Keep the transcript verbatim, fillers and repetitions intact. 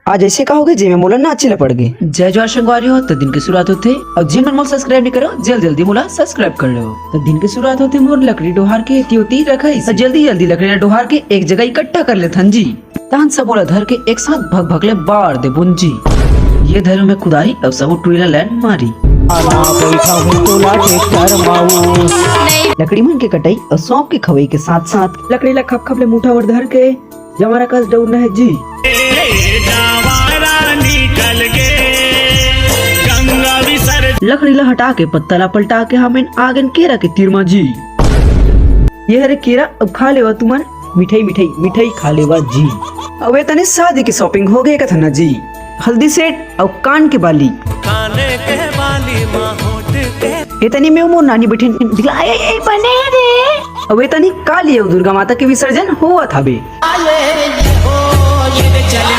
आज ऐसे का होगे जेमे मोला नाचे ला पड़ गे। जय जोहार संगवारी हो, त दिन के शुरुआत होथे। अउ जिन मन मोला subscribe नहीं करो, जल्दी जल्दी मोला subscribe कर लो। त दिन के शुरुआत होथे मोर लकड़ी डोहार के, एती ओती रखाइस। त जल्दी जल्दी लकड़ी ला डोहार के एक जगह इकट्ठा कर लेथन जी। तहन सबो ला धर के एक साथ भक भक ले बार देबोन जी। ये धरो में कुदारी, अब सबो टुरी ला line मारी। आना बैठा हूँ तोला tractor माऊ। लकड़ी मन के कटाई अउ सौंफ के खवई के साथ साथ लकड़ी ला खप खप ले मुठा वर धर के जमारा कस डउरना हे जी। ए जावारा निकल गे गंगा विसर्जन। लकड़ी ला हटा के पत्ता ला पलटा के हमन आगेन केरा के तीर मा जी। ये हरे केरा, अब खा लेवा तुमन मिठाई, मिठाई, मिठाई खा लेवा जी। अब ए तनी शादी के shopping हो गे कथन ना जी। हल्दी set अउ कान के बाली। काने के बाली मा होठ के। ए तनी में मोर नानी बइठिन दिखला, ए, ए, बने रे। अब ए तनी काली अउ दुर्गा माता के विसर्जन होवत हवे। आले ये हो, ये चली